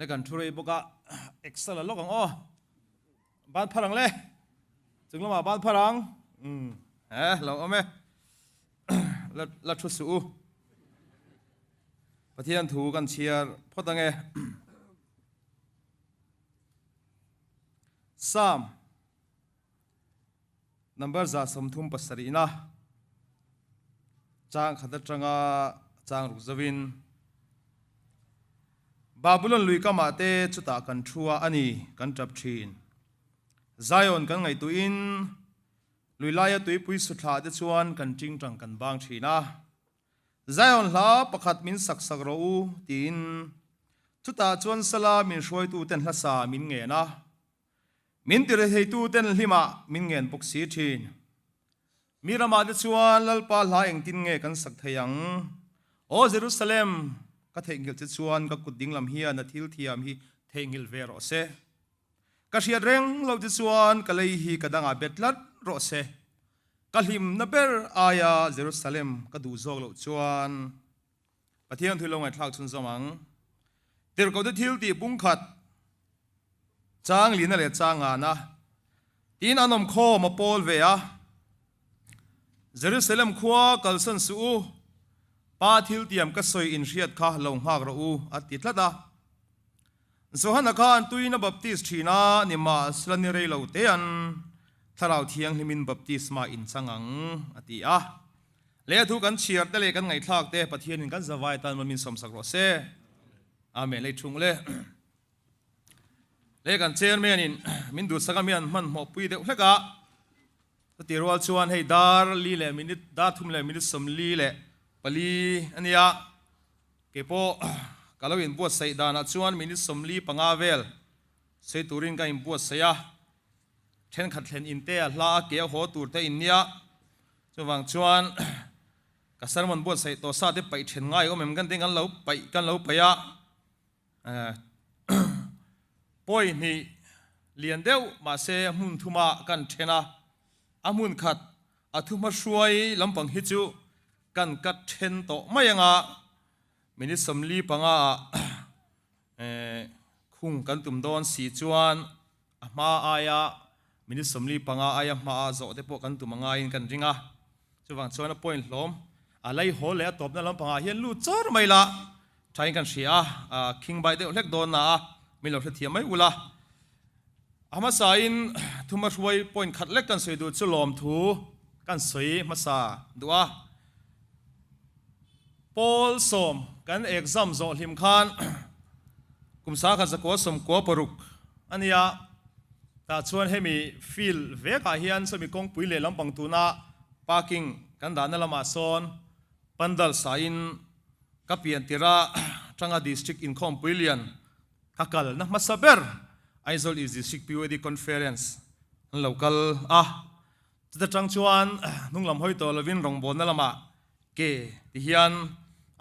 Le kan thu rei bawk a, Excel a lawk ang aw. Ban phar ang le. Chung lamah ban phar ang. Umm he lo awm e. La la thu suh u. Pathian thu kan chhiar phawt ang e. Psalm Number 137 na chang khat atanga chang ruk zovin Babulon lui kamah te chutah kan thu a a ni kan tap thin. Zion kan ngaihtuahin lui laia tuipui suthlah te chuan kan tingtang kan bang thin a. Zion hla pakhat min sak sak rawh u tiin chutah chuan sala min hruaituten hlasa min ngen a. Min ti retheitu ten hlimah min ngen bawk si thin. Mi ramah te chuan Lalpa hla engtin nge kan sak thei ang? Aw Jerusalem, ka theihnghilh che chuan ka kut dinglam hian a thil thiam hi theihnghilh ve rawh se. Ka hriat reng loh che chuan ka lei hi ka dangah bet tlat rawh se. Ka hlimna ber aia Jerusalem ka duh zawk loh chuan Pathian thil lo ngaihthlak chhunzawm ang. Tirhkohte thil tih pungkhat chang lina leh chang ngana tiin an awm khawm a pawl ve a. Jerusalem khua kalsan suh u, Pa thil tiam ka sawi inhriat kha lo nghak rawh u a ti tlat a. Johana khan tuin a baptis thin a, nimahsela ni rei lo te an Thlarau Thianghlimin baptisma inchang ang a ti a. Leh thu kan chhiar te leh kan ngaihthlak te Pathianin kan zavai tan min sawmsak rawh se. Amen. Lei thung le. Leh kan chairman in min duhsak a mi an hmanhmawh pui deuh hlek a. Chuti rual chuan hei dar li leh minute dar thum leh minute 44 ania. Keipawh ka lo inbuatsaih danah chuan minute 45 vel sei turin ka inbuatsaih a. Thenkhat thlen in te a hla a ke a haw tur te in nia. Chuvang chuan ka sermon buatsaih tawh sa te paih then ngai awm em kan tin kan lo paih kan lo paih a, pawi hnih lian deuh mahse hmun thuma kan then a, a hmun khat a thuhma hruai lampang hi chu kan cut then tawh mai anga minute 45 ah khung kan tum dawn si chuan A hma aia minute 45 aia hmaa zawh te pawh kan tum a ngaiin kan ring a, chuvang chuan a point hlawm a lei haw leh a tawpna lampangah hian lut chawr mai la thain kan hria a, khing bai deuh hlek dawn na a, min lo hrethiam mai ula. A hmasain thuma hruai point khat lek kan sawi duh chu lawmthu kan sawi hmasa duh a. Pawl sawm kan exam zawh hlim khan kum sangkhat zakua sawmkua paruk a nia, tah chuan hemi field vekah hian sawmi kawngpui leh lampang tuna parking kan dahna lamah sawn pandal sain ka pian tirh atanga district inkhawmpui lian ka kalna hmasa ber Aizawl East District PYD Conference an lo kal a. Chuta tang chuan hnunglam hawi tawh lovin rawngbawlna lamah ke ti hian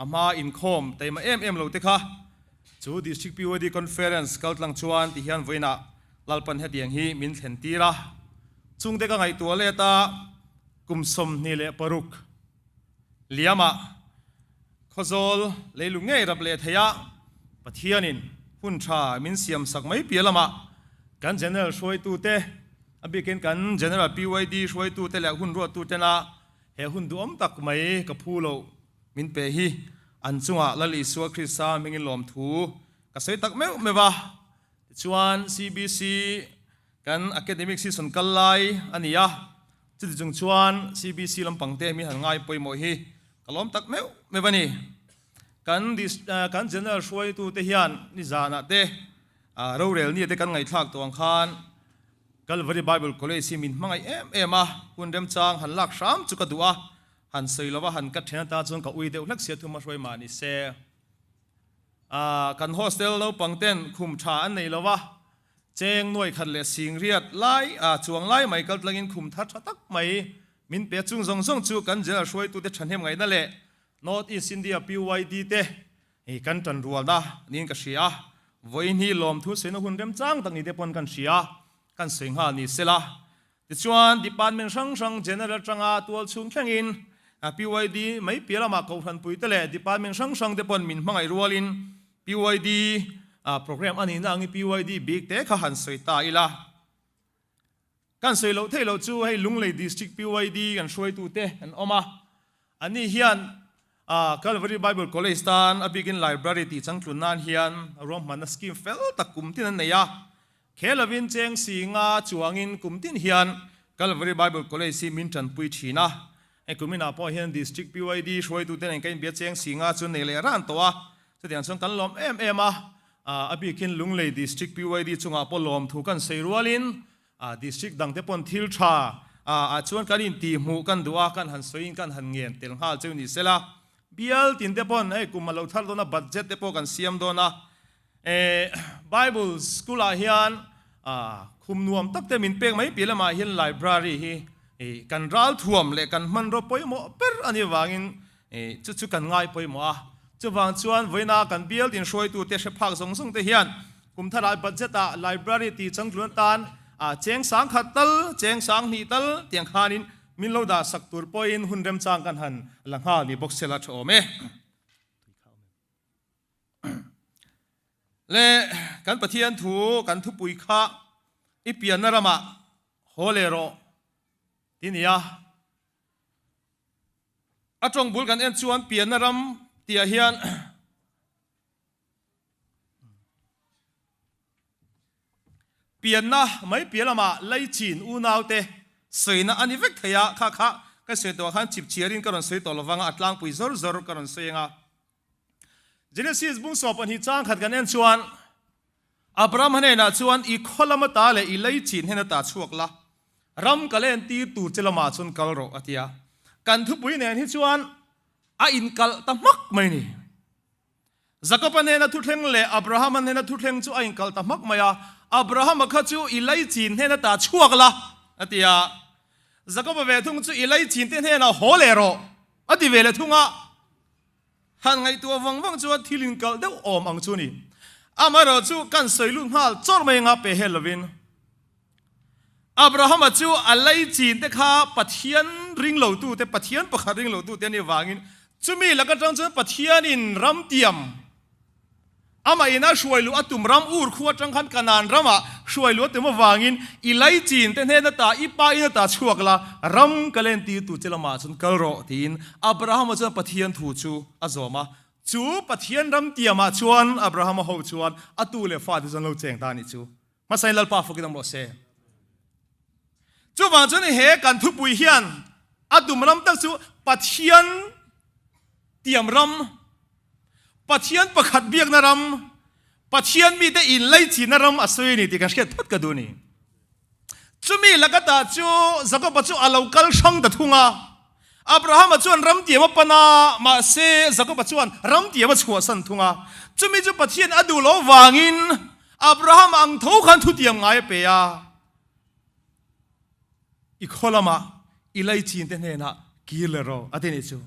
a hma inkhawm taima em em lo te kha chu District PYD Conference kal tlang chuan ti hian vawiinah Lalpan hetiang hi min thlen tir a. Chungte ka ngaihtuah let a, kum 26 liamah Khawzawl leilung ngei rap leh theih a, Pathianin hun tha min siam sak mai piah lamah kan General hruaitute, a bikin kan General PYD hruaitute leh hun ruattutena he hun duhawm tak mai ka phu loh min pe hi an chungah Lal Isua Krista hmingin lawmthu ka sawi tak meuh meuh a. Tichuan CBC kan academic season kal lai a ni a, chuti chung chuan CBC lampang te mi han ngai pawimawh hi ka lawm tak meuh meuh a ni. Kan kan General hruaitute hian nizanah te rorel ni te kan ngaihthlak tawh ang khan Calvary Bible College hi min hmangaih em em a, hun remchang han lak hram chu ka duh a, han sawi lova han cut then atan chuan ka ui deuh hlek sia thuma hruai mah ni se. Kan hostel naupang ten khum tha an nei lova, cheng nuai khat leh sing riat lai chuang lai mai kal tlangin khum thar tha tak mai min pe chung zawng zawng chu kan general hruaitute thahnem ngaihna leh North East India PYD te Hei kan tan rualna niin ka hria a, vawiin hi lawmthu sawina hun remchang tak ni te pawn kan hria, kan sawi nghal ni sela. Tichuan department hrang hrang general atanga tual chhung thlengin PYD mai piah lamah kohhranpui te leh department hrang hrang te pawn min hmangaih rualin PYD Program a nihna angin PYD bik te kha han sawi ta ila. Kan sawi loh theih loh chu hei Lunglei District PYD kan hruaitute an awm a, anni hian Calvary Bible College tan a bikin Library tih changtlun nan hian ruahmanna scheme fel tak kum tin an nei a, khe lovin cheng si nga chuangin kum tin hian Calvary Bible College hi min tanpui thin a, hei kuminah pawh hian District PYD hruaitute nen kan inbia cheng si nga chu nei leh ran tawh a, chutiang chuan kan lawm em em a. A bikin Lunglei District PYD chungah pawh lawmthu kan sawi rualin District dangte pawn thil tha ah chuan kan intihhmuh kan duh a, kan han sawiin kan han ngen tel nghal cheu ni sela. Bial tinte pawn hei kum a lo thar dawn a, budget te pawh kan siam dawn a. Bible School ah hian khum nuam tak te min pek mai piah lamah hian Library hi kan ralthuam leh kan hmanraw pawimawh ber a nih vangin Chu chu kan ngai pawimawh a, chuvang chuan vawiina kan bial din hruaitute hre phak zawng zawng te hian kum tharai budget ah library tih changtlun atan cheng sang khat tal, cheng sang hnih tal tiang khanin min lo dah sak tur pawhin hun remchang kan han la nghal ni bawk sela tha awm e. Le kan Pathian thu kan thupui kha i pianna ramah haw leh rawh ti nia. A tawng bul kan en chuan pianna ram tihah hian pianna mai piah lamah Laichin unaute sawina a ni vek thei a, kha kha ka sawi tawhah khan chip chiarin ka rawn sawi tawh lovang a, a tlangpui zawr zawr ka rawn sawi ang a. Genesis bung 12 chang khat kan en chuan Abraham hnenah chuan i khaw lam ata leh i Laichin hnen ata chhuak la, Ram ka len tir tur che lamah chuan kal rawh a ti a, kan thupui nen hi chuan a inkalh ta hmak mai ni. Jakob-a hnena thuthleng leh Abraham-a hnena thuthleng chu a inkalh ta hmak mai a, Abraham-a kha chu i laichin hnena ta chhuak la a ti a, Jakob-a ve thung chu i laichin te hnenah haw leh rawh a ti ve leh thung a. Han ngaihtuah vang vang chuan thil inkalh deuh awm ang chu ni. Amaherawhchu kan sawi lut nghal chawrh mai anga pe hel lovin Abrahama chu a leichin te kha Pathian ring lotu te, Pathian pakhat ring lotu te a nih vangin chumi lak atang chuan Pathianin ram tiam amah ina hruai luh a tum ram ur khu atang khan Kanaan ramah hruai luh a tum avangin i leichin te hnen ata i pa in ata chhuak la ram ka len tir tu che lamah chuan kal rawh tiin Abrahama chuan Pathian thu chu a zawm a. Chu Pathian ram tiamah chuan Abrahama ho chuan a tu leh fate chuan lo cheng ta a nih chu. Hmasain Lalpa fakin awm rawh se. Chuvang chuan he kan thupui hian a tum ram tak chu Pathian tiam ram, Pathian pakhat biakna ram, Pathian mite inlaichinna ram a sawi a ni tih kan hriat phawt ka duh a ni. Chumi lakata chu Jakoba chu a lo kal hrang ta thung a. Abrahama chuan ram tiam a pan a, mahse Jakoba chuan ram tiam a chhuahsan thung a. Chumi chu Pathian a duh loh vangin Abrahama ang tho khan thutiam ngai a pe a. I khaw lamah i laichin te hnenah kir leh rawh a ti nih chu.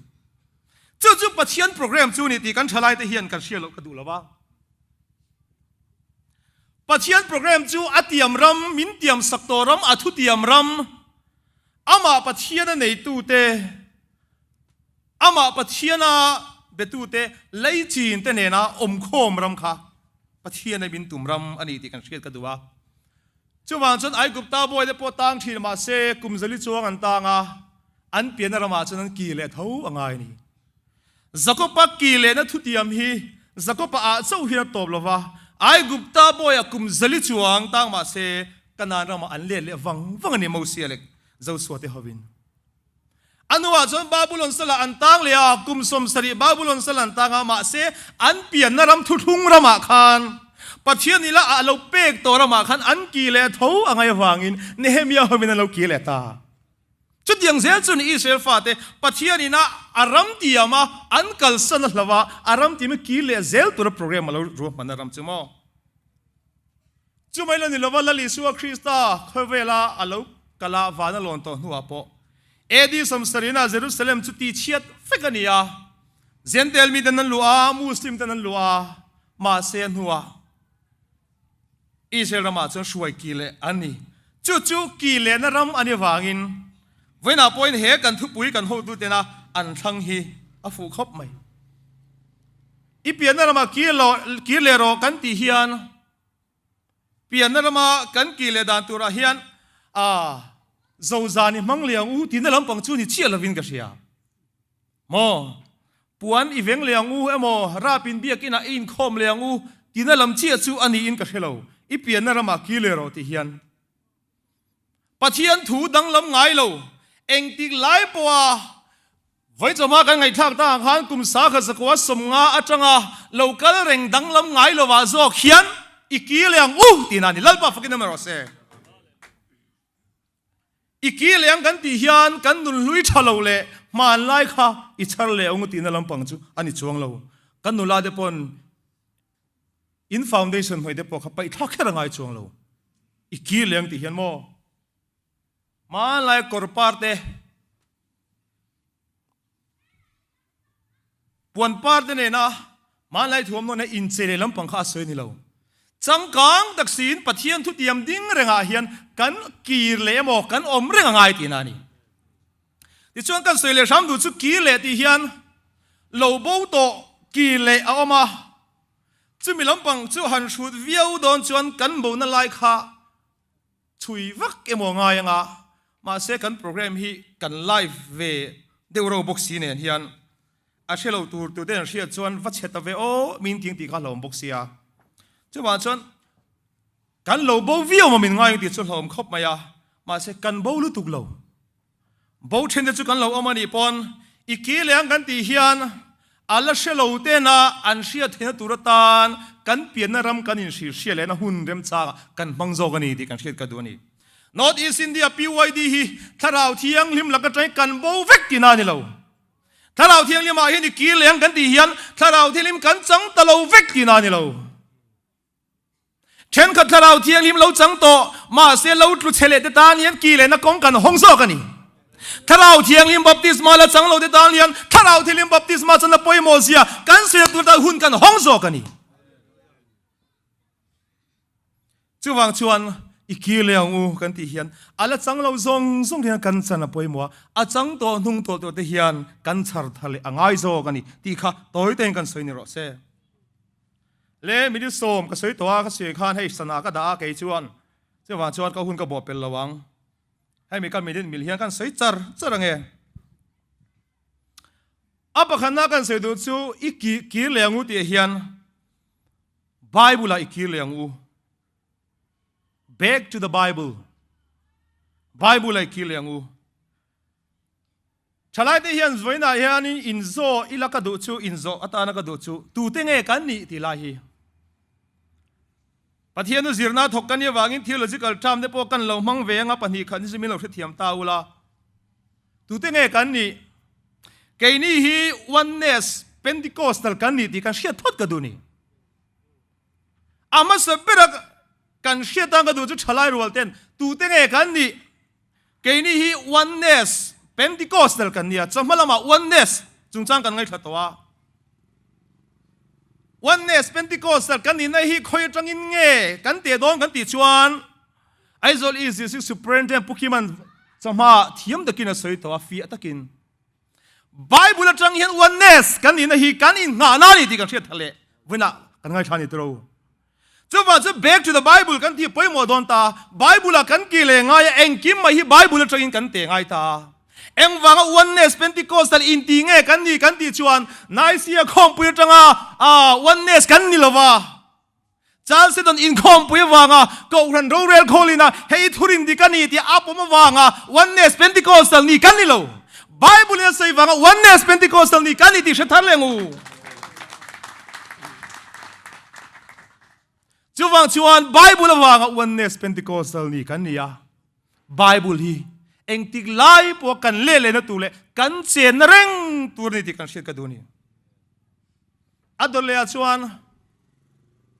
Chu chu Pathian program chu ni tih kan thalaite hian kan hriat loh ka duh lo va. Pathian program chu a tiam ram, min tiam sak tawh ram, a thutiam ram, amah Pathiana neitute, amah Pathiana betute, leichin te nena awmkhawm ram kha Pathiana min tum ram a ni tih kan hriat ka duh a. Chuvang chuan Aigupta bawi te pawh tang thin mahse kum zali chuang an tang a, an pianna ramah chuan an ki leh tho a ngai a ni. Jakoba ki lehna thutiam hi Jakoba ah chauh hian a tawp lo va, Aigupta bawiah kum zali chuang tang mah se Kanaan ramah an let leh vang vang a ni Mosia leh Josua te hovin. A hnuah chuan Babulon salah an tang leh a, kum 70 Babulon sal an tang a, mahse an pianna ram thuthlung ramah khan Pathian ila a lo pek tawh ramah khan an ki leh tho a ngaih avangin Nehemia hovin an lo ki leh ta. Chutiang zel chuan Israel fate Pathian ina a ram tiam a, an kalsan a hlo a, a ram tiam hi kir leh zel tura program a lo ruahman a ram chu maw? Chumai la ni lova Lal Isua Krista khawvela a lo kal a, van a lawn tawh hnuah pawh AD 70 ah Jerusalem chu tichhiat vek a ni a, Jentail miten an luh a, Muslim ten an luh a, mahse a hnuah Israel ramah chuan hruai ki leh an ni. Chu chu ki lehna ram a ni vangin vawiinah pawhin he kan thupui kan hotutena an thlang hi a fuh khawp mai. I pianna ramah kir lo kir leh rawh kan tih hian pianna rama kan kir leh dan turah hian a zozan i hmang leh ang u tihna lampang chu ni chiah lovin ka hria. Maw? Puan i veng leh ang u emaw rap in biakinah i inkhawm leh ang u tihna lam chiah chu a niin ka hre lo. I pianna ramah kir leh rawh tih hian Pathian thu danglam ngai lo. Engtik lai pawha vawichawma kan ngaihthlak takah khan kum sakha zakua 50 atanga lo kal reng danglam ngai lovah zawk hian i kir leh ang u tihna a ni. Lalpa fakin awm rawh se. I kir leh ang kan tih hian kan nun hlui tha lo leh hmanlai kha i chhar leh ang u tihna lampang chu a ni chuang lo. Kan nula te pawn In foundation hnuai te pawh kha paih thlak kher a ngai chuang lo. I kir leh ang tih hian maw? Hmanlai kawr par te, puan par te nena hmanlai thuam nawn hian inchei leh lampang kha a sawi a ni lo. Changkang tak siin Pathian thutiam ding rengah hian kan kir leh emaw kan awm reng a ngai tihna a ni. Tichuan kan sawi leh hram duh chu kir leh tih hian lo bo tawh kir leh a awm a, chumi lampang chu han hrut viau dawn chuan kan bona lai kha chhui vak emaw ngai anga, mahse kan program hi kan live ve deuh ro bawk si nen hian a hre lo tur tute an hriat chuan va chhe ta ve aw min ting tih kha hlawm bawk sia. Chuvang chuan Kan lo bo viau maw min ngai tih chu hlawm khawp mai a, mahse kan bo lutuk lo. Bo then te chu kan lo awm a nih pawn i ki leh ang kan tih hian a la hre lo tena an hriat theihna tur atan kan pianna ram kan inhrilh hria lehna hun remchangah kan hmang zawk a ni tih kan hriat ka duh a ni. North East India PYD hi Thlarau Thianghlim lak atangin kan bo vek tihna a ni lo. Thlarau Thianghlimah hian i ki leh ang kan tih hian Thlarau Thianghlim kan chang ta lo vek tihna a ni lo. Thenkhat Thlarau Thianghlim lo chang tawh, mahse lo tlu chhe leh te tan hian ki lehna kawng kan hawng zawk a ni. Thlarau Thianghlim baptisma la chang lo te tan hian Thlarau Thianghlim baptisma chana pawimawh zia kan sawi tur tan hun kan hawng zawk a ni. Chuvang chuan i ki leh ang u kan tih hian a la chang lo zawng zawng hian kan chan a pawimawh a, a chang tawh hnung tawh tawh te hian kan chhar tha leh a ngai zawk a ni tih kha tawi tein kan sawi ni rawh se. Le minute sawm ka sawi tawh a, ka sawi khan hei sana ka dah a kei chuan chuvang chuan ka hun ka bawh pel lo ang. Hemi ka minute mil hian kan sawi char char ange. A pakhatna kan sawi duh chu i kir leh ang u tih hian Bible ah i kir leh ang u. Back to the Bible. Bible ah i kir leh ang u. Thalaite hian vawiinah hianin inzawh ila ka duh chu, inzawh atana ka duh chu tute nge kan nih tih lai hi. Pathian u zirna thawk ka nih avangin theological term te pawh kan lo hmang ve anga 2 khat ni chu min lo hrethiam ta ula. Tute nge kan nih? Keini hi Oneness Pentecostal kan nih tih kan hriat phawt ka duh ni. A hmasa bera kan hriat ang ka duh chu thalai rual ten tute nge kan nih? Keini hi Oneness Pentecostal kan nia, chawhma lamah Oneness chungchang kan ngaithla tawh a. Oneness Pentecostal kan nihna hi khawi atangin nge kan teh dawn kan tih chuan Aizawl East District Superintendent Pu Kiman chawhma thiam takin a sawi tawh a, fiah takin. Bible atang hian Oneness kan nihna hi kan inngahna a ni tih kan hriat tha leh vawiinah kan ngaithla a ni tiro. Chuvang chu back to the Bible kan tih pawimawh dawn ta, Bible ah kan kih leh ngai a, engkim mai hi Bible atangin kan teh ngai ta. Engvanga Oneness Pentecostal inti nge kan nih kan tih chuan Nicaea khawmpui atanga Oneness kan ni lova. Chalcedon inkhawmpui avanga Kohhran rorel khawlina hei thurin dik a ni tih a pawm avanga Oneness Pentecostal ni kan ni lo. Bible in a sawi vanga Oneness Pentecostal ni kan ni tih hre thar leh ngu. Chuvang chuan Bible avanga Oneness Pentecostal ni kan ni a. Bible hi engtik lai pawh kan leh lehna tur leh kan chenna reng tur a ni tih kan hriat ka duh a ni. A dawt leh ah chuan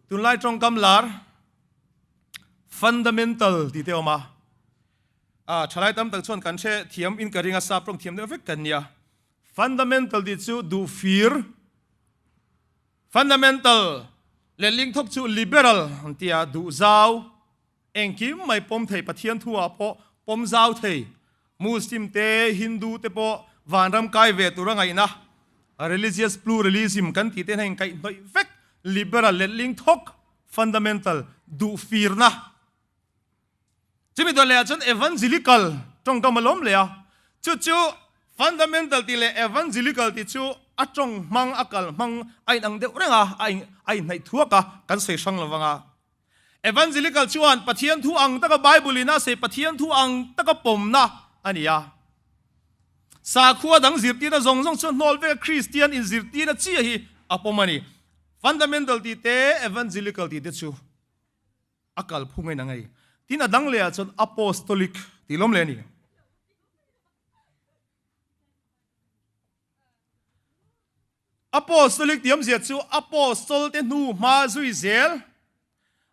tunlai tawngkam lar fundamental tih te a awm a, ah thalai tam tak chuan kan hre thiam in ka ring a, sap tawng thiam deuh vek kan nia. Fundamental tih chu duh fir, fundamental letling thawk chu liberal an ti a, duh zau, Engkim mai pawm thei Pathian thu ah pawh pawm zau thei Muslim te Hindu te pawh vanram kai ve tur a ngaihna. Religious pluralism kan tih te hian a inkaihhnawih vek, liberal letling thawk, fundamental, duhfirna. Chumi dawt lehah chuan evangelical tawngkam a lawm leh a, chu chu fundamental tih leh evangelical tih chu a tawng hmang, a kal hmang a inang deuh reng a, a inhnaih thuak a, kan sawi hrang lo vang a. Evangelical chuan Pathian thu ang taka Bible in a sawi Pathian thu ang taka pawmna a ni a. Sakhua dang zirtirna zawng zawng chu hnawl vek a Kristian inzirtirna chiah hi a pawm a ni. Fundamental tih te, Evangelical tih te chu a kal phung in a ngei. Tin a dang leh ah chuan Apostolic tih lawm leh a ni. Apostolic tih awmzia chu Apostol te hnu hma zui zel,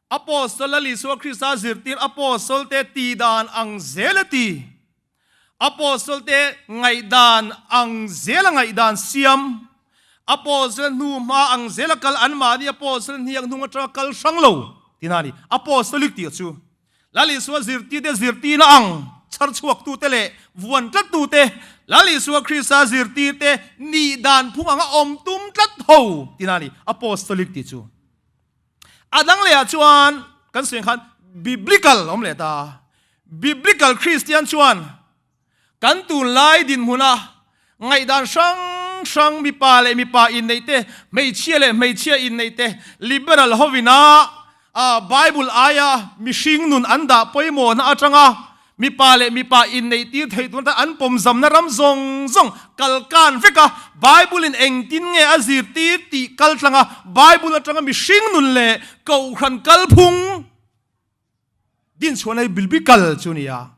Apostol Lal Isua Krista zirtir Apostol te tih dan ang zel a ti, Apostol te ngaihdan ang zel a ngaihdan siam, Apostol hnu hma ang zel a kal anmahni Apostol hniak hnung atanga kal hrang lo tihna a ni. Apostolic tih chu Lal Isua zirtite zirtirna ang chhar chhuaktute leh vuan tlattute, Lal Isua Krista zirtirte nih dan phung anga awm tum tlat ho tihna a ni, Apostolic tih chu. A dang lehah chuan kan sawi ang khan Biblical a awm leh ta. Biblical Christian chuan kan tunlai dinhmuna ngaihdan hrang hrang mipa leh mipa inneih te, hmeichhia leh hmeichhia inneih te, liberal hovina Bible aia mihring nun an dah pawimawhna atanga mipa leh mipa inneih tir theih tur atan an pawmzamna ram zawng zawng kalkan vek a, Bible in engtin nge a zirtir tih kaltlanga Bible atanga mihring nun leh kohhran kalphung Dinchhuahna hi bilbikal chu nia.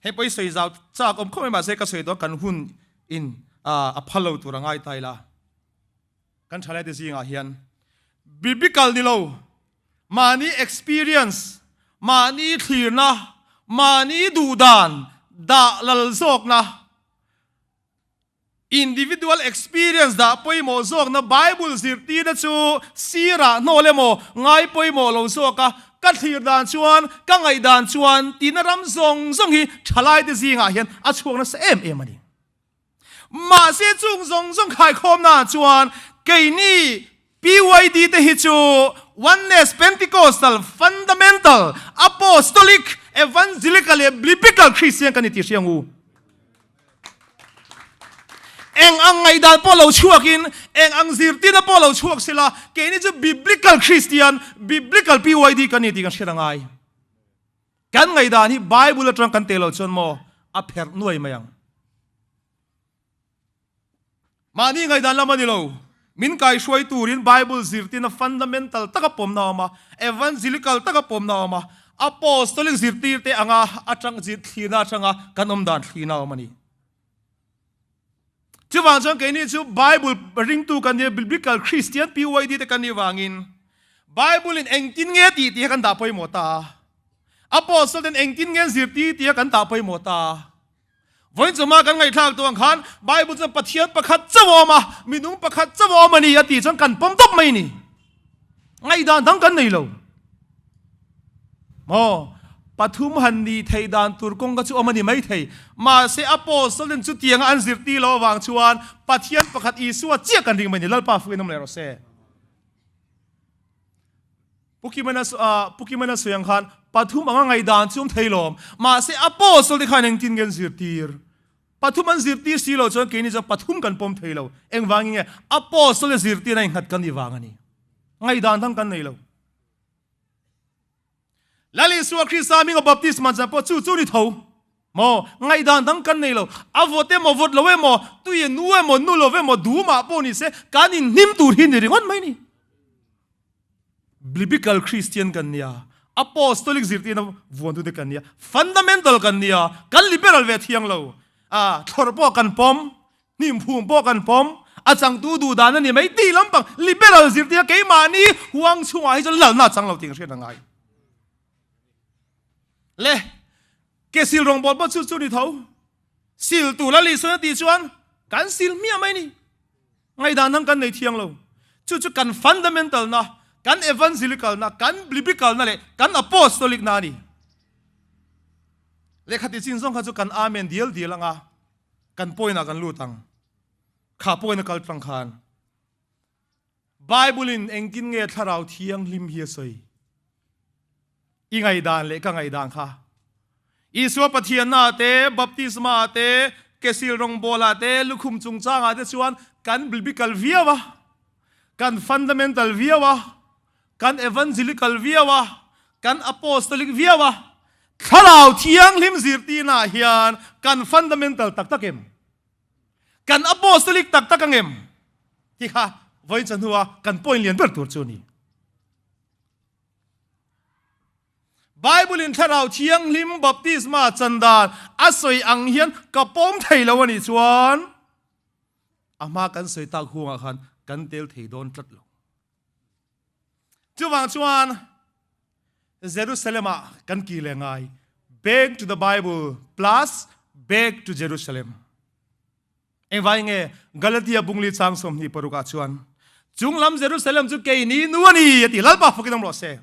Hei pawh hi sawi zau chak awm khawp mai mahse ka sawi dawn kan hun in a phal lo tur a ngai ta ila. Kan thalai te zingah hian biblical ni lo mahni experience, mahni thlirna, mahni duhdan dah lal zawkna Individual experience dah pawimawh zawkna Bible zirtirna chu sirah hnawl emaw ngai pawimawh lo zawk a, ka thlir dan chuan, ka ngaih dan chuan tihna ram zawng zawng hi thalaite zingah hian a chhuak nasa em em a ni. Mahse chung zawng zawng khaikhawmnaah chuan keini PYD te hi chu Oneness, Pentecostal, Fundamental, Apostolic, Evangelical leh Biblical Christian kan ni tih hria ang u. Eng ang ngaihdan pawh lo chhuakin, eng ang zirtirna pawh lo chhuak sela, keini chu Biblical Christian, Biblical PYD kan ni tih kan hriat a ngai. Kan ngaihdan hi Bible atang kan teh lo chuan maw a pherh nuai mai ang. Mahni ngaihdan lam a ni lo. Min kaihruai turin Bible zirtirna fundamental taka pawmna a awm a, evangelical taka pawmna a awm a, apostolic zirtirte anga atang thlirna atanga kan awm dan thlirna a awm a ni. Chuvang chuan keini chu Bible ringtu kan ni, Biblical Christian PYD te kan nih vangin Bible in engtin nge tih tih hi kan dah pawimawh ta a. Apostle ten engtin nge an zirtir tih hi kan dah pawimawh ta a. Vawiin chuma kan ngaihthlak tuang khan Bible chuan Pathian pakhat chauh a awm a, minung pakhat chauh a awm a ni a tih chuan kan pawm tawp mai a ni. Ngaihdan dang kan nei lo. Maw? Pathum han ni thei dan tur kawng kha chu awm a ni mai thei. Mahse Apostle ten chutianga an zirtir loh avang chuan Pathian pakhat Isua chiah kan ring mai a ni. Lalpa fuiin awm leh rawh se. Pu Kimana Pu Kimana sawi ang khan pathum anga ngaihdan chu awm thei lawm. Mahse Apostle te khan engtin nge an zirtir? Pathum an zirtir si lo chuan keini chuan pathum kan pawm thei lo. Engvangin nge? Apostle te zirtirna innghat kan ni vang a ni. Ngaihdan dang kan nei lo. Lal Isua Krista hminga baptisma chan pawh chu chu ni tho. Maw? Ngaihdan dang kan nei lo. A vawt emaw vawt lo emaw, tui a nu emaw nu lo emaw, dumah pawh ni se kan inhnim tur hi ni ringawt mai ni. Biblical Christian kan nia, Apostolic zirtirna vuantute kan nia, fundamental kan nia, kan liberal ve thiang lo. A thlawrh pawh kan pawm, hnimphum pawh kan pawm, a changtu duh dan a ni mai tih lampang liberal zirtirna keimahni huang chhungah hi chuan lalna a chang lo tih ka hriat a ngai. Le, ke sil rawngbawl pawh chu chu ni tho. Sil tur la Lisuan a tih chuan kan sil hmiah mai ni. Ngaihdan dang kan nei thiang lo. Chu chu kan fundamental na, kan evangelical na, kan biblical na leh kan apostolic na a ni. Lehkha ti chin zawng kha chu kan amen dial dial anga kan point ah kan lut ang. Kha pawhin a kal tlang khan Bible in engtin nge Thlarau Thianghlim hi a sawi? I ngaihdan leh ka ngaihdan kha Isua Pathianna ah te, baptisma ah te, kesil rawngbawl ah te, lukhum chungchang ah te chuan kan biblical viau a, kan fundamental viau a, kan evangelical viau a, kan apostolic viau a, Thlarau Thianghlim zirtirna ah hian kan fundamental tak tak em? Kan apostolic tak tak ang em? Ti kha vawiin chawhnu a kan point lian ber tur chu a ni. Bible in Thlarau Thianghlim baptisma chan dan a sawi ang hian ka pawm thei lo a nih chuan a hma kan sawi tak huangah khan kan tel thei dawn tlat lo. Chuvang chuan Jerusalem ah kan ki le ngai back to the Bible plus back to Jerusalem. Engvai nge Galatia bungli chang 26 ah chuan chunglam Jerusalem chu keini nu ani ati Lalpa fakin awm rawh se.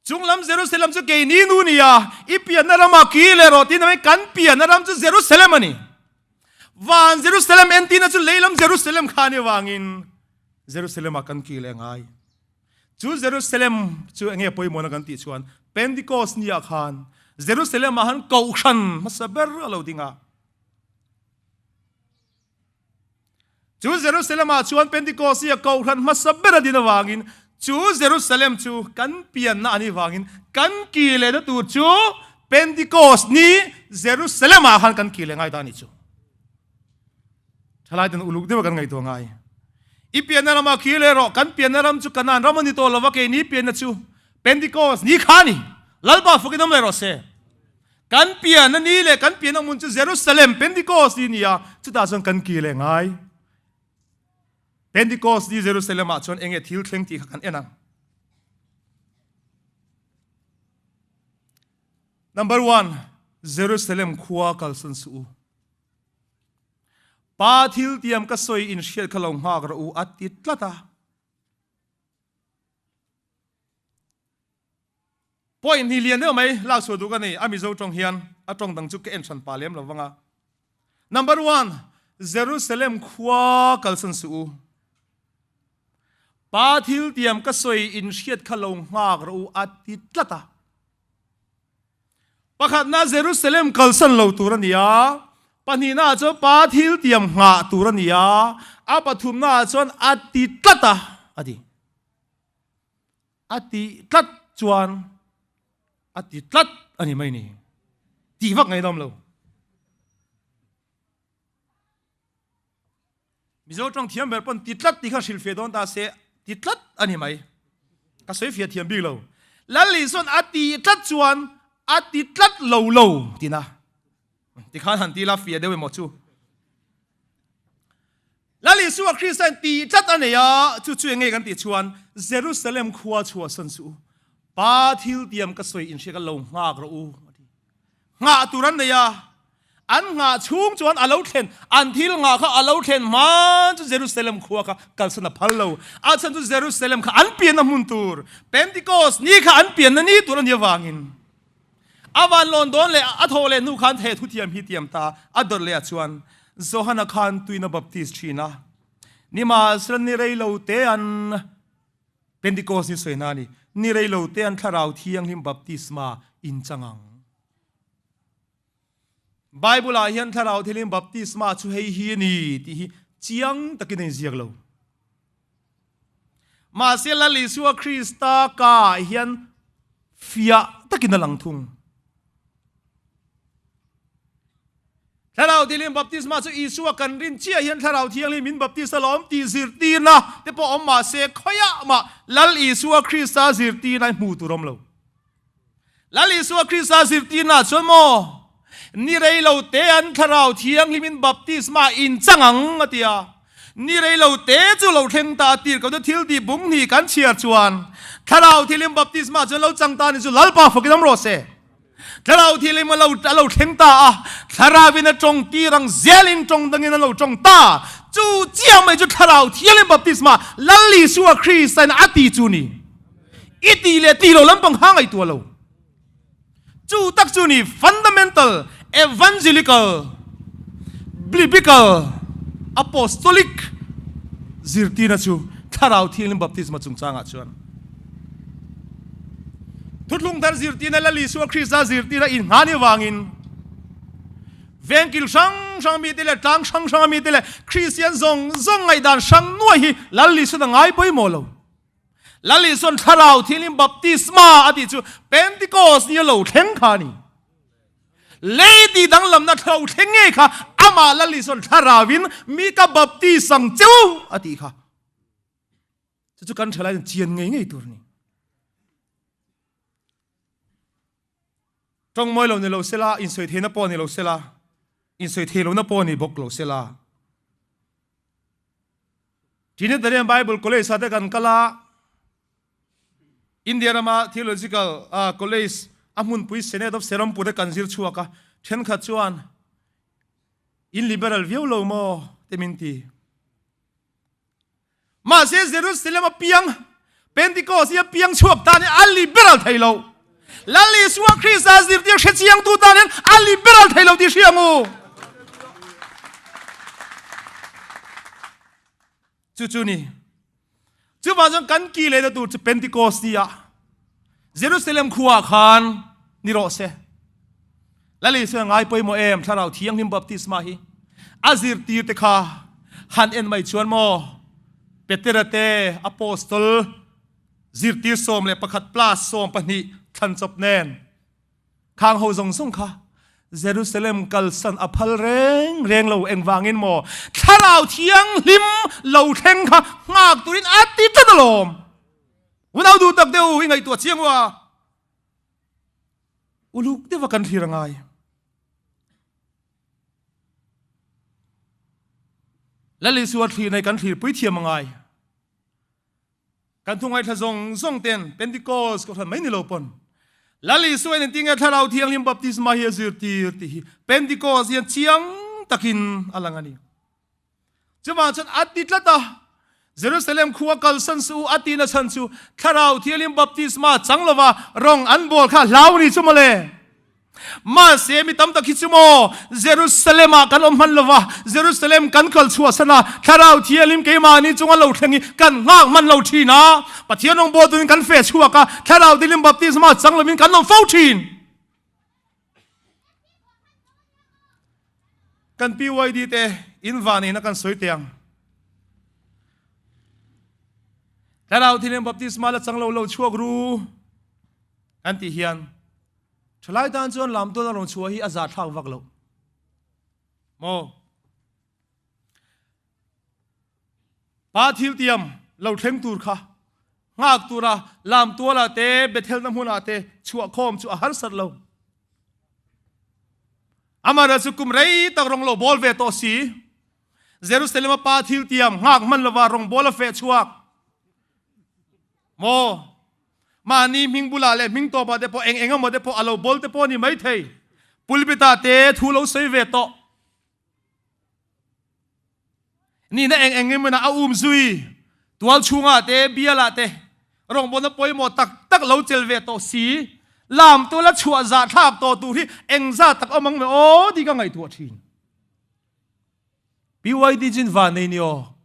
Chunglam Jerusalem chu keini nu ni a i pianna rama ki le rawh tin mai kan pianna ram chu Jerusalem ani. Van Jerusalem entina chu leilam Jerusalem kha ni wangin Jerusalem ah kan ki le ngai. Chu Jerusalem chu enge pawimawhna kan tih chuan Pentecost ni ah khan Jerusalem ah han kohhran hmasa ber a lo ding a. Chu Jerusalem ah chuan Pentecost hi a kohhran hmasa ber a din avangin chu Jerusalem chu kan pianna a nih vangin kan ki lehna tur chu Pentecost ni Jerusalem ah khan kan ki leh ngai ta a nih chu. Thalai ten uluk deuh a kan ngaihtuah ngai. I pianna ramah ki leh rawh, kan pianna ram chu Kanaan ram a ni tawh lova keini pianna chu Pentecost ni kha a ni. Lalpa fakin awm leh rawh se. Kan pian a ni leh kan pian a hmun chu Jerusalem Pentecost ni a ni a, chutah chuan kan ki leh ngai. Pentecost ni Jerusalem ah chuan enge thil thleng tih kha kan en ang. Number one, Jerusalem khua kalsan suh u. Pa thil tiam ka sawi in hriat kha lo nghak rawh u a ti tlat a. Point hi lian deuh mai lak chhuah duh ka nei a Mizo tawng hian a tawng dang chu ka en hran pah lem lo vang a. Number one, Jerusalem khua kalsan suh u. Pa thil tiam ka sawi in hriat kha lo nghak rawh u a ti tlat a. Pakhatna Jerusalem kalsan lo tur a ni a, pahnihna ah chuan Pa thil tiam nghah tur a ni a, a pathumna ah chuan a ti tlat a a ti. A tih tlat chuan a ti tlat a ni mai ni. Tih vak ngaih nawm lo. Mizo tawng thiam ber pawn ti tlat tih kha hrilh fiah dawn ta se ti tlat a ni mai. Ka sawi fiah thiam bik lo. Lal Isuan a tih tlat chuan a ti tlat lo lo tina. Tikhan han ti la fiah deuh emaw chu. Lal Isua Krista in tih tlat a nei a, chu chu enge kan tih chuan Jerusalem khua chhuahsan suh u, Pa thil tiam ka sawi inhria ka lo nghak rawh u a ti. Nghah tur an nei a, an nghah chhung chuan a lo thlen, an thil nghah kha a lo thlen hman chu Jerusalem khua kha kalsan a phal lo. A chhan chu Jerusalem kha an pianna hmun tur, Pentecost ni kha an pianna ni tur a nih avangin A van lawn dawn leh a thawh leh hnu khan the thuthiam hi tiam ta a dawrh leh ah chuan Johana khan tuina baptist thin a. Nimahsela ni rei lo te an Pentecost ni sawi na a ni, ni rei lo te an Thlarau Thianghlim baptisma in chang ang. Bible ah hian Thlarau Thianghlim baptisma chu hei hi a ni tih hi chiang takin a inziak lo. Mahse Lal Isua Krista ka ah hian fiah takin a lang thung. Thlarau Thianghlim baptisma chu Isua kan rin chiah hian Thlarau Thianghlim min baptist a lawm tih zirtirna te pawh awm mahse khawiah mah Lal Isua Krista zirtirna hi hmuh tur awm lo. Lal Isua Krista zirtirna chuan maw ni rei lo te an Thlarau Thianghlimin baptisma in chang ang a ti a. Ni rei lo te chu lo thleng ta a tir ko chu thil tih bung hnih kan chhiar chuan Thlarau Thianghlim baptisma chuan lo chang ta ni chu Lalpa fakin awm rawh se. Thlarau Thianghlim a lo a lo thleng ta a, Thlarauin a tawng tir ang zelin tawng dangin a lo tawng ta. Chu chiah mai chu Thlarau Thianghlim baptisma Lal Isua Krista in a ti chu ni. I tih leh tih lo lampang ha ngaihtuah lo. Chu tak chu ni fundamental evangelical biblical. Apostolic zirtirna chu Thlarau Thianghlim baptisma chungchangah chuan Thuthlung Thar zirtirna Lal Isua Krista zirtirna innghan avangin vengkil hrang hrang mite leh tlang hrang hranga mite leh Kristian zawng zawng ngaihdan hrang nuai hi Lal Isuan a ngai pawimawh lo. Lal Isuan Thlarau Thianghlim baptisma a tih chu Pentecost ni a lo thleng kha a ni. Lei tih danglamna thlo thleng ngei kha amah Lal Isuan Thlarauin mi ka baptis ang cheu a tih kha. Chu chu kan thalai chian ngei ngei tur ni. Tawng mawi lo ni lo sela, insawi theihna pawh ni lo sela, insawi thei lohna pawh ni bawk lo sela. Trinitarian Bible College ah te kan kal a, India rama Theological College a hmunpui Senate of Serampur te kan zir chhuak a, thenkhat chuan in liberal viau lo maw te min ti. Mahse Jerusalem a piang, Pentecost hi a piang chhuak tan hian a liberal thei lo. Lal Isua Krista zirtir hre chiangtu tan hian a liberal thei lo tih hria ang u. Chu chu ni. Chuvang chuan kan ki lehna tur chu Pentecost ni ah Jerusalem khua khan ni rawh se. Lal Isua ngai pawimawh em Thlarau Thianghlim baptisma hi a zirtir te kha han en mai chuan maw Petera te Apostol zirtir 11 plus 12 thlan chawp nen khang ho zawng zawng kha Jerusalem kalsan a phal reng reng lo engvangin maw Thlarau Thianghlim lo thleng kha nghak turin a ti tlat alawm. Unau duh tak deuh i ngaihtuah chiang ua. Uluk deuha kan thlir a ngai. Lal Isua thlir nei kan thlirpui thiam a ngai. Kan thu ngaithla zawng zawng ten Pentecost kohhran mai ni lo pawn Lal Isua in engtin nge Thlarau Thianghlim baptisma hi a zirtir tih hi Pentecost hian chiang takin a lang a ni. Chuvang chuan a ti tlat a, Jerusalem khua kalsan suh u a tihna chhan chu Thlarau Thianghlim baptisma chang lova rawng an bawl kha hlau ni chu mawle. Mahse mi tam tak hi chu maw Jerusalem ah kan awm hman lova, Jerusalem kan kal chhuahsan a, Thlarau Thianghlim keimahni chunga lo thleng hi kan nghak hman lo thin a, Pathian rawng bawl turin kan feh chhuak a, Thlarau Thianghlim baptisma chang lovin kan awm fo thin. Kan PYD te in vanina kan sawi teh ang. Thlarau Thianghlim baptisma la chang lo lo chhuak ru kan tih hian thalai tan chuan lam tawn a rawn chhuah hi a zahthlak vak lo maw? Pa thil tiam lo thleng tur kha nghak tura lam tualah te Bethelna hmunah te chhuah khawm chu a harsat lo. Amara chu kum rei tak rawng lo bawl ve tawh si. Jerusalem a pa thil tiam nghak hman lova rawng bawl a feh chhuak. Maw? Mahni hming bulah leh hming tawpah te pawh eng eng emaw te pawh a lo bawl te pawh a ni maithei. Pulpit-ah te thu lo sawi ve tawh. Nihna eng eng emaw a um zui tual chhungah te bialah te rawngbawlna pawimawh tak tak lo chel ve tawh si lam tuala chhuah zah thlak tawh tur hi eng zah tak awm ang ve aw tih ka ngaihtuah thin. PYD chin van nei ni aw.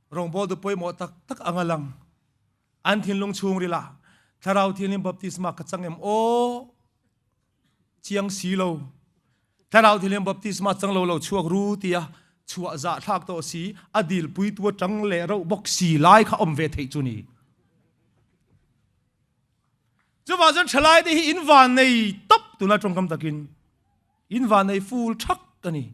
Rawngbawl du pawimawh tak tak anga lang an thinlung chhungril ah Thlarau Thianghlim baptisma ka chang em aw chiang si lo Thlarau Thianghlim baptisma chang lo lo chhuak ru tia chhuah zah thlak tawh si a dil pui tu atang leh reuh bawk si lai kha awm ve theih chu ni. Chuvang chuan thalai te hi in van nei tawp tuna tawngkam takin in van nei full thak ka ni.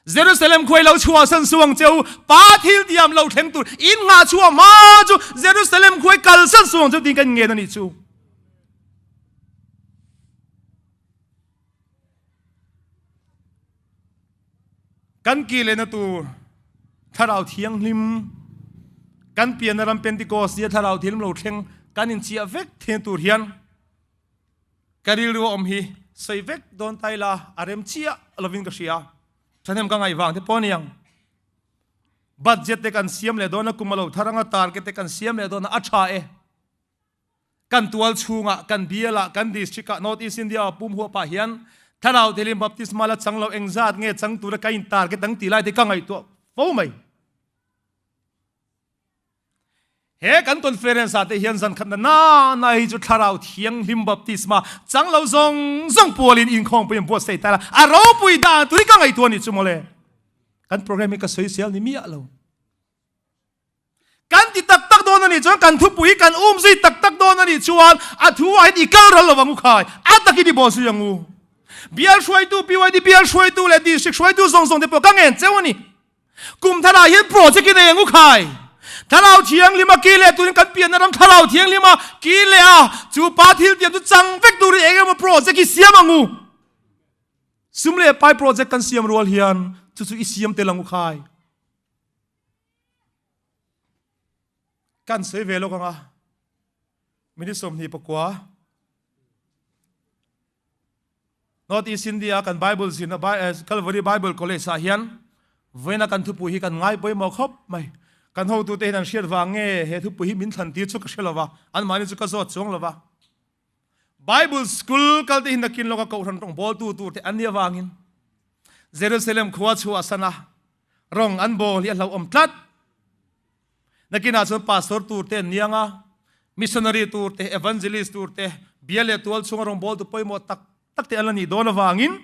Jerusalem khuai lo chhuah san suang cheu pa thil tiam lo thleng tur in ngah chhuah hma chu Jerusalem khuai kal san suang cheu tin kan ngen ani chu. Kan ki lehna tur Thlarau Thianghlim kan pianna ram Pentecost nia Thlarau Thianghlim lo thleng kan inchiah vek theng tur hian ka rilru a awm hi sawi vek dawn ta ila a rem chiah lovin ka hria. Thahnem ka ngaih vang te pawh a ni ang. Budget te kan siam leh dawn a, kum a lo thar anga target te kan siam leh dawn a, a tha e. Kan tual chhungah, kan bialah, kan district-ah, North East India-ah pum huapah hian Thlarau Thianghlim baptisma la chang lo engzat nge chang tura ka in target ang tih lai te ka ngaihtuah fo mai. He kan conference ah te hian zan khat na na na hi chu Thlarau Thianghlim baptisma chang lo zawng zawng pualin inkhawmpui an buatsaih ta la, a ropui dan tur hi ka ngaihtuah a nih chu mawle. Kan program hi ka sawisel ni miah lo. Kan ti tak tak dawn a nih chuan kan thupui kan um zui tak tak dawn a nih chuan a thu ah hian i kal ral lo ang u khai, a takin i bawl zui ang u. Bial hruaitu, PYD bial hruaitu leh district hruaitu zawng zawng te pawh ka ngen cheu a ni. Kum tharah hian project i nei ang u khai. Thlarau Thianghlim a ki leh turin kan pianna ram Thlarau Thianghlim a ki leh a, chu pa thil tiam chu chang vek turin eng emaw project i siam ang u. Sum leh pai project kan siam rual hian chu chu i siam tel ang u khai. Kan sawi ve lawk ang a, minute 24 North East India kan Bible zirna Calvary Bible College ah hian vawiina kan thupui hi kan ngai pawimawh khawp mai. Kan hotute hian an hriat vang nge he thupui hi min thlan tir chu ka hre lova, anmahni chu ka zawt chuang lova. Bible school kal te hi nakin lawka kohhran rawng bawltu tur te an nih avangin Jerusalem khua chhuahsan a rawng an bawl hi a hlauhawm tlat. Nakinah chuan pastor tur te an niang a, missionary tur te, evangelist tur te, bia leh tual chhunga rawng bawltu pawimawh tak tak te an la nih dawn avangin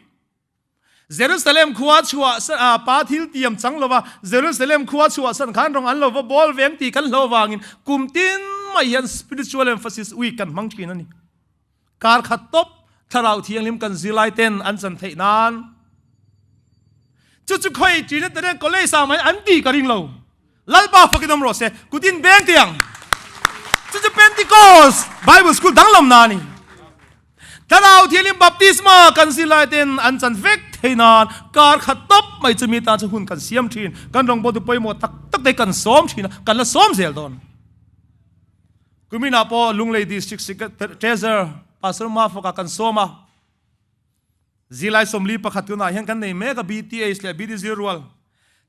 Jerusalem khua chhuah pa thil tiam chang lova Jerusalem khua chhuahsan khan rawng an lo va bawl veng tih kan hlo avangin kum tin mai hian Spiritual Emphasis Week kan hmang thin a ni. Kar khat tawp Thlarau Thianghlim kan zirlai ten an chan theih nan chu chu khawi Trinitarian College ah mai an ti ka ring lo. Lalpa fakin awm rawh se, kut in beng tiang. Chu chu Pentecost Bible School danglam na a ni. Thlarau Thianghlim baptisma kan zirlai ten an chan vek thei nan kar khat tawp mai chumi tan chu hun kan siam thin. Kan rawngbawltu pawimawh tak tak te kan sawm thin a, kan la sawm zel dawn. Kuminah pawh Lunglei District Secretary Treasurer Pastor Mafaka kan sawm a. Zilai 41 tunah hian kan nei mek a, BTH leh BD rual.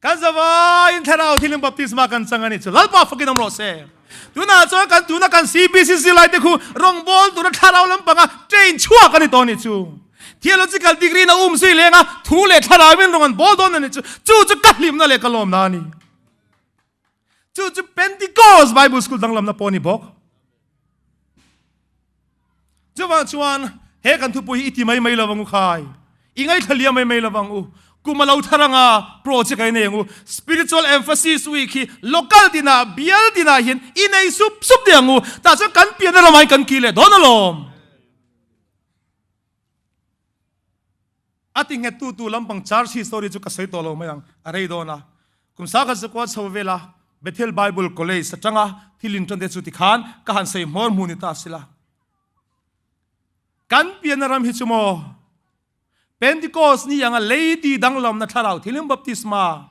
Kan zavaiin Thlarau Thianghlim Baptisma kan chang a ni chu. Lalpa fakin awm rawh se. Tunah chuan kan tuna kan CBC zilai te khu rawngbâwl tura Thlarau lampanga train chhuak a ni tawh a ni chu. Theological degree in a um zui leng a, thu leh Thlarauin rawn an bawl dawn a ni chu. Chu chu ka hlimna leh ka lawmna a ni. Chu chu Pentecost Bible School danglamna pawh a ni bawk. Chuvang chuan he kan thupui hi i ti mai mai lo ang u khai. I ngaithla liam mai mai lo ang u. Kum a lo thar anga project a i nei ang u. Spiritual emphasis week hi local tinah, bial tinah hian i nei sup sup deh ang u. Tah chuan kan pianna ramah hian kan kir leh dawn alawm. A ti nghet tu tu lampang church history chu ka sawi tawh lo mai ang, a rei dawn a. Kum sangkhat zakua chho vela Bethel Bible College atanga thil inṭan te chu tikhan ka han sawi hmawr hmu ni ta sila. Kan pianna ram hi chu maw Pentecost ni anga lei ti danglamna thlarau thilim baptisma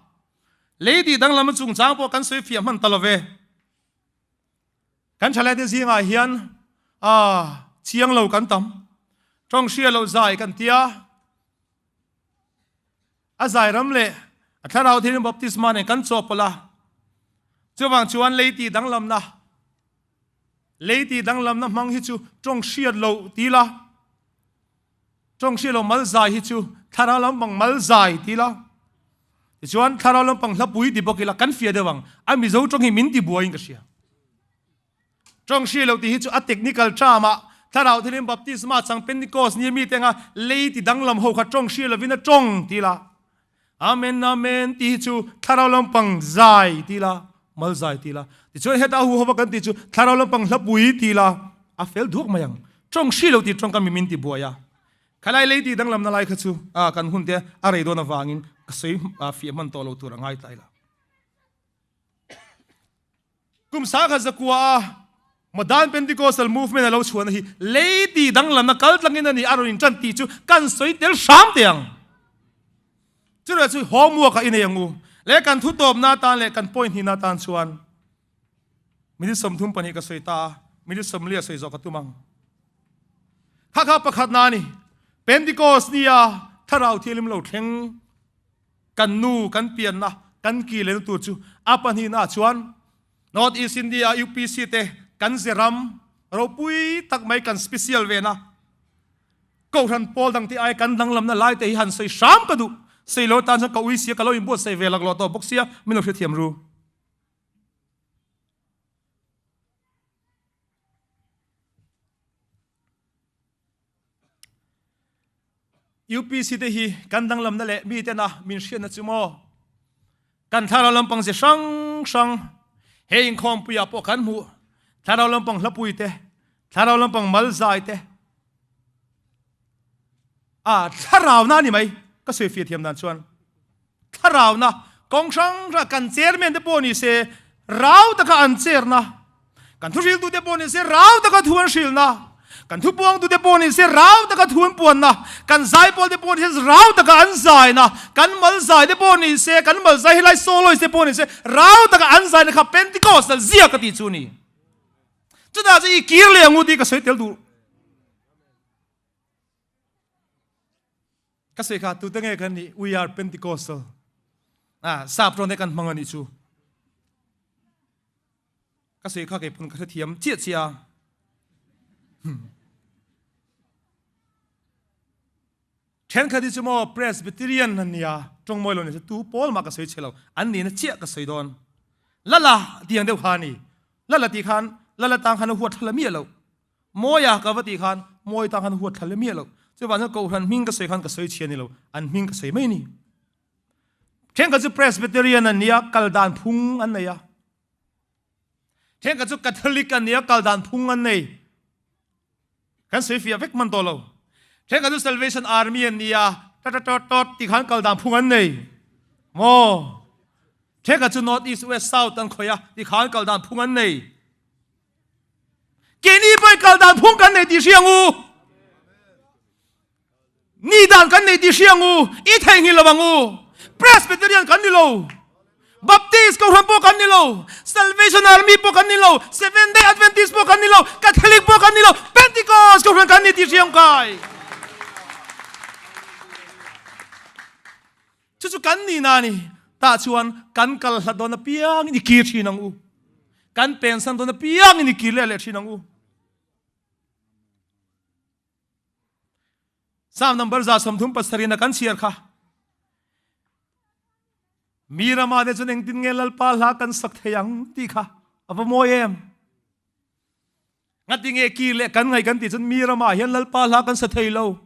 lei ti danglamna chungchang pawh kan sawi fiah hman ta lo ve. Kan thalaite zingah hian a chiang lo kan tam. Tawng hria lo zai kan tia. A zai ram leh a thlarau thianghlim baptisma nen kan chawhpawlh a. Chuvang chuan lei tih danglamna, lei tih danglamna hmang hi chu tawng hriat loh ti la, tawng hriat loh mal zai hi chu thlarau lampang mal zai ti la, tichuan thlarau lampang hlapui ti bawk ila kan fiah deuh ang. A Mizo tawng hi min ti buaiin ka hria. Tawng hriat loh tih hi chu a technical term ah Thlarau Thianghlim Baptisma chang Pentecost ni ami te anga lei ti danglam ho kha tawng hriat lovin a tawng ti la. Amen Amen tih hi chu Thlarau lampang zai ti la, mal zai ti la. Tichuan heta a huhova kan tih chu Thlarau lampang hlapui ti la, a fel duak mai ang. Tawng hriat loh tih tawngkam hi min ti buai a. Khalai lei tih danglamna lai kha chu kan hun te a rei dawn avangin ka sawi fiah hman tawh lo tur a ngai ta ila. Kum 1009 a Modern Pentecostal Movement a lo chhuahna hi lei tih danglamna kal tlangin a ni a rawn intan tih chu kan sawi tel hram teh ang. Churah chu homework ah i nei ang u. Leh kan thu tawpna atan leh kan point hnihna atan chuan minute 32 ka sawi ta a, minute 40 a sawi zawh ka tum ang. Kha kha pakhatna a ni. Pentecost nia Thlarau Thianghlim lo thleng. Kan nu kan pianna kan ki lehna tur chu a pahnihna ah chuan North East India UPC te kan ze ram. Ropui tak mai kan special ve na. Kohhran pawl dang te ai kan danglamna lai te hi han sawi hram ka duh. Sawi lo tan chuan ka ui sia ka lo inbuatsaih ve laklawh tawh bawk sia min lo hrethiam ru. UPC te hi kan danglamna leh mi tena min hriatna chu maw kan thlarau lampang ze hrang hrang he inkhawmpuiah pawh kan hmuh thlarau lampang hlapui te thlarau lampang malzai te a thlarau na ni mai ka sawi fiah thiam dan chuan thlarau na kawng hrang hrang kan chairman te pawh ni se rau taka an chair na kan thu hriltu te pawh ni se rau taka thu an hril na kan thu puangtu te pawh ni se rau taka thu an puan na kan zaipawl te pawh ni se rau taka an zai na kan mal zai te pawh ni se kan mal zai helai soloist te pawh ni se rau taka an zai na kha Pentecostal zia ka ti chu ni chutah chu i kir leh angu tih ka sawi tel duh Ka sawi kha tute nge kan nih? We are Pentecostal. Ah, sap rawn te kan hmang a nih chu. Ka sawi kha kei pawn ka hrethiam chiah chiah a. Hmm. Thenkhat hi chu maw Presbyterian an nia, tawng mawi lo ni se tu pawl mah ka sawi chhe lo, an nihna chiah ka sawi dawn. Lala tiang deuh kha a ni. Lala tih khan Lala tang khan a huat thla la miah lo. Mawia ka va tih khan mawi tang khan huat thla le miah lo. Chuvang chuan Kohhran hming ka sawi khan ka sawi chhia ni lo, an hming ka sawi mai ni. Thenkhat chu Presbyterian an nia, kal dan phung an nei a. Thenkhat chu Catholic an nia, kal dan phung an nei. Kan sawi fiah vek man tawh lo. Thenkhat chu Salvation Army an nia, ta ta tot tot ti khan kal dan phung an nei. Maw? Thenkhat chu North East West South an khawih a, ti khan kal dan phung an nei. Keini pawhin kal dan phung kan nei tih hria ngu. Ni dan kan nei tih hria ngu. I theihnghilh lo ang u. Presbyterian kan ni lo. Baptist Kohhran pawh kan ni lo. Salvation Army pawh kan ni lo. Seventh Day Adventist pawh kan ni lo. Catholic pawh kan ni lo. Pentecost Kohhran kan ni tih hria ang kai. Chu chu kan ni na ni. Tah chuan kan kal hlat dawn apiangin i kir thin ang u. Kan pensan dawn apiangin i kir leh leh thin ang u. Psalm number 137 a kan chhiar kha. Mi rama te chuan engtin nge Lalpa hla kan sak thei ang tih kha a va mawi em. Ngati nge kir leh kan ngai kan tih chuan mi rama hian Lalpa hla kan sa thei lo.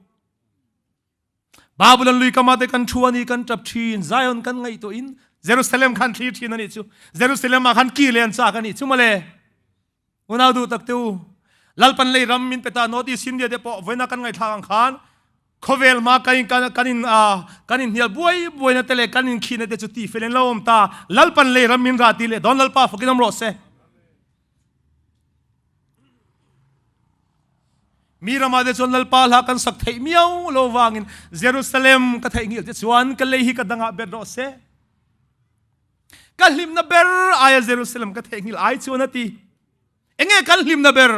Babylon lui kama te kan thu ani kan tap thin Zion kan ngaih to in Jerusalem khan thlir thin ani chu Jerusalem ah khan ki le an chak ani chu male unau du tak teu lalpan lei ram min peta North East India te pawh voina kan ngaih thlak ang khan khawvel ma kan kan kan in a kan in hnial buai buai na te le kan in khi na te chu ti felen lo om ta lalpan lei ram min ra ti le don lalpa fakin am ro se Mi ramah te chuan Lalpa hla kan sak theih miau lo vangin Jerusalem ka theihnghilh te chuan ka lei hi ka dangah ber rawh se. Ka hlimna ber aia Jerusalem ka theihnghilh ai chuan a ti. Enge kan hlimna ber?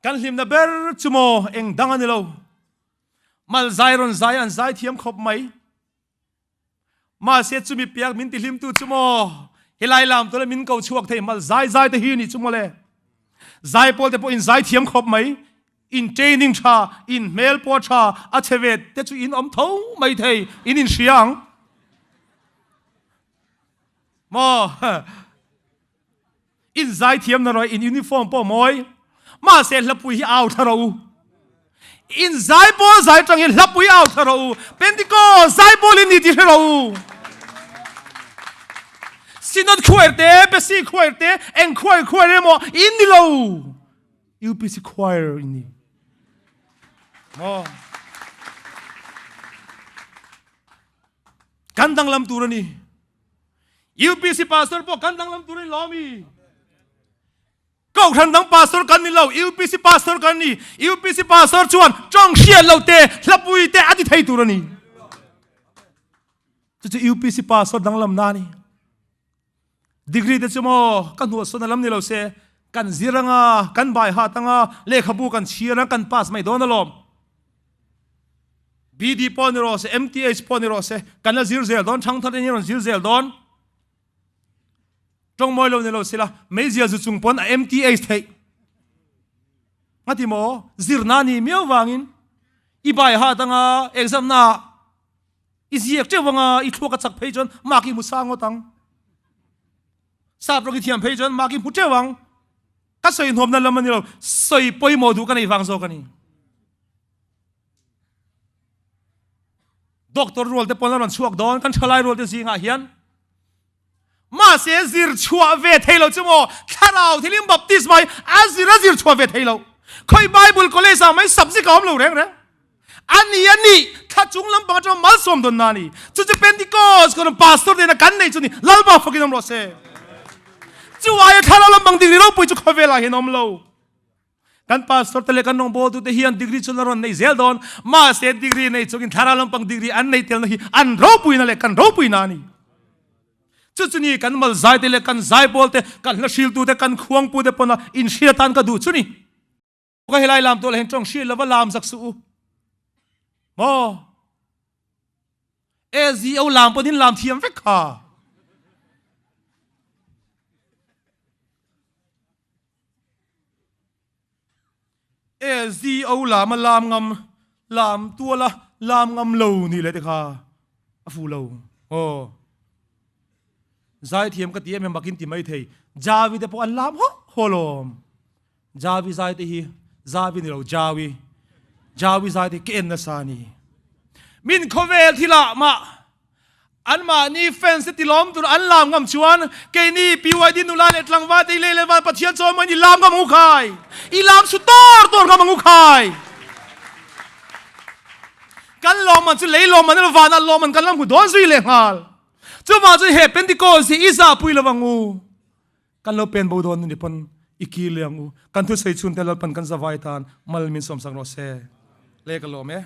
Kan hlimna ber chu maw eng dang a ni lo. Mal zai rawn zai an zai thiam khawp mai. Mahse chumi piak min tihlimtu chu maw helai lam tula min ko chhuak thei mal zai zai te hi ni chu mawle. Zai pawl te pawh in zai thiam khawp mai. In training tha, in hmel pawh tha, a chhe ve te chu in awm tho mai thei, in in hria ang. Maw in zai thiam na rawh in uniform pawh mawi mahse hlapui hi au thla rawh u in zai pawl zai tang in hlapui au thla rawh u Pentecost zai pawl in ni ti hre rawh u Synod choir te Besi choir te eng choir choir emaw in ni lo UPC choir in ni maw kan danglam tur ani UPC pastor pawh kan danglam tur in lawmi. Kohhran dang pastor kan ni lo, UPC pastor kan ni. UPC pastor chuan tawng hriat lo te, hlapui te a ti thei tur a ni. Chu chu UPC pastor danglam na ni. Degree te chu maw ka hnuah sawn a lam ni lo se, kan zir anga, kan bai hat anga, lehkhabu kan chhiar anga kan pass mai dawn alawm. BD pawh ni rawh se, MTH pawh ni rawh se, kan la zir zel dawn, thangthar te hi rawn zir zel dawn. Tawng mawi lo ni lo sila, meizial zu chung pawn a MTH theih. Ngati maw? Zirna ni miau vangin i bai hat anga exam na i ziak teuh anga i thluak a chak phei chuan mark i hmu sang ngawt ang. Sap rawng i thiam phei chuan mark i hmu teuh ang. Ka sawi hnuamna lam a ni lo, sawi pawimawh duh ka neih vang zawk a ni. Doctor rual te pawn a rawn chhuak dawn kan thalai rual te zingah hian. Mahse zir chhuah ve thei lo chu maw thlarau thilin baptisma hi a zir a zir chhuah ve thei lo. Khawi Bible college ah mai subject a awm lo reng reng. A ni a nih thla chung lampang atanga malsawm dawn na a ni. Chu chu Pentecost kan pastor te na kan nei chu ni Lalpa fakin awm rawh se. Chu aia thlarau lampang degree ropui chu khawvel ah hian awm lo. Kan pastor te leh kan rawngbawltu te hian degree chu la rawn nei zel dawn. Mahse degree nei chungin thlarau lampang degree an nei telna hi an ropuina leh kan ropuina a ni. Chu chu ni kan mal zai te leh kan zaipawl te, kan hla hriltu te, kan khuangpu te pawna inhriat atan ka duh chu ni. Ka helai lam tuah hian tawng hriat lova lam zak suh u. Maw? SDO lam pawhin lam thiam vek kha. SDO lam a lam ngam lam tuala lam ngam lo ni le te kha a fu lo. Aw. Zai thiam ka ti em em bakin ti mai thei. Javi te pawh an lam ho ho lawm. Javi zai te hi Javi ni lo Jawi. Jawi zai te ke en nasa ni. Min khawvel thilah mah Anmahni fans te tilawm tur an lam ngam chuan keini PYD nula leh tlangval te i lei leh van Pathian chawi mawiin i lam ngam ang u khai! I lam su tor tor ngam ang u khai! Kan lawmman chu lei lawmman emaw vanah lawmman kan la hmu dawn zui leh nghal. Chuvang chuan he Pentecost hi i zahpui lo ang u. Kan lo pen bo dawn ni pawn i kir leh ang u. Kan thusawi chhun te Lalpan kan zavai tan mal min sawmsak rawh se. Le ka lawm e.